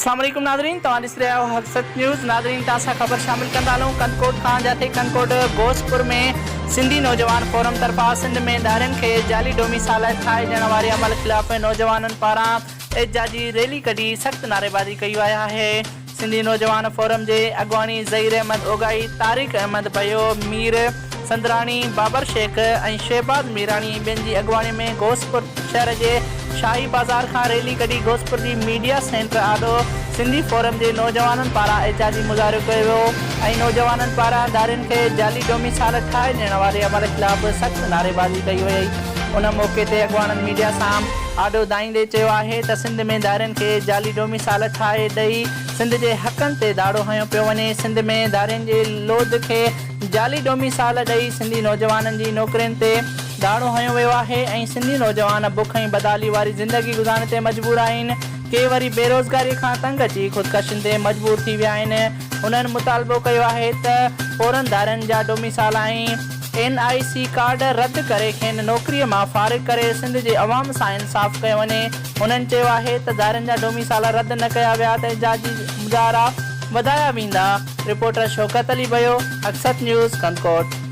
اسلام عليڪم ناظرين توهان ڏسي رهيا آهيو حق سچ نيوز ناظرين توهان سان خبر شامل ڪندا هلون ڪنڌڪوٽ کان جاٿي ڪنڌڪوٽ غوثپور ۾ سنڌي نوجوان فورم طرفان سنڌ ۾ ڌارين کي جعلي ڊوميسائل ٺاهي ڏيڻ واري عمل خلاف نوجوانن پاران احتجاجي ريلي ڪڍي سخت نعريبازي ڪئي وئي آهي سنڌي نوجوان فورم جي اڳواڻي ظهير احمد اوڳاهي، طارق احمد ڀيو، مير سندراڻي، بابر شيخ ۽ شهباز ميراڻي ٻين جي اڳواڻي ۾ غوثپور شهر جي شاهي بازار کان ريلي ڪڍي غوثپور جي ميڊيا سينٽر آڏو سنڌي فورم جي نوجوانن پاران احتجاجي مظاهرو ڪيو ويو ۽ نوجوانن پاران ڌارين کي جعلي ڊوميسائل ٺاهي ڏيڻ واري عمل خلاف سخت نعريبازي ڪئي وئي ان موقعي تي اڳواڻن ميڊيا سان آڏو دانهيندي چيو آهي ته سنڌ ۾ ڌارين کي جعلي ڊوميسائل ٺاهي ڏئي سنڌ جي حقن تي ڌاڙو هنيو پيو وڃي، سنڌ ۾ ڌارين جي لوڌ کي جعلي ڊوميسائل ڏئي سنڌي نوجوانن جي نوڪرين تي ڌاڙو هنيو ويو آهي ۽ سنڌي نوجوان بک ۽ بدحالي واري زندگي گذارڻ تي مجبور آهن، ڪي وري بيروزگاري کان تنگ اچي خودڪشين تي مجبور ٿي ويا آهن، هنن مطالبو ڪيو آهي ته فورن ڌارين جا ڊوميسائل ۽ اين آء سي ڪارڊ رد ڪري کين نوڪري مان فارغ ڪري سنڌ جي عوام سان انصاف ڪيو وڃي. هنن چيو آهي ته ڌارين جا ڊوميسائل رد نه ڪيا ويا ته احتجاجي مظاهرا وڌايا ويندا. رپورٽر شوڪت علي ڀيو، حق سچ نيوز، ڪنڌڪوٽ.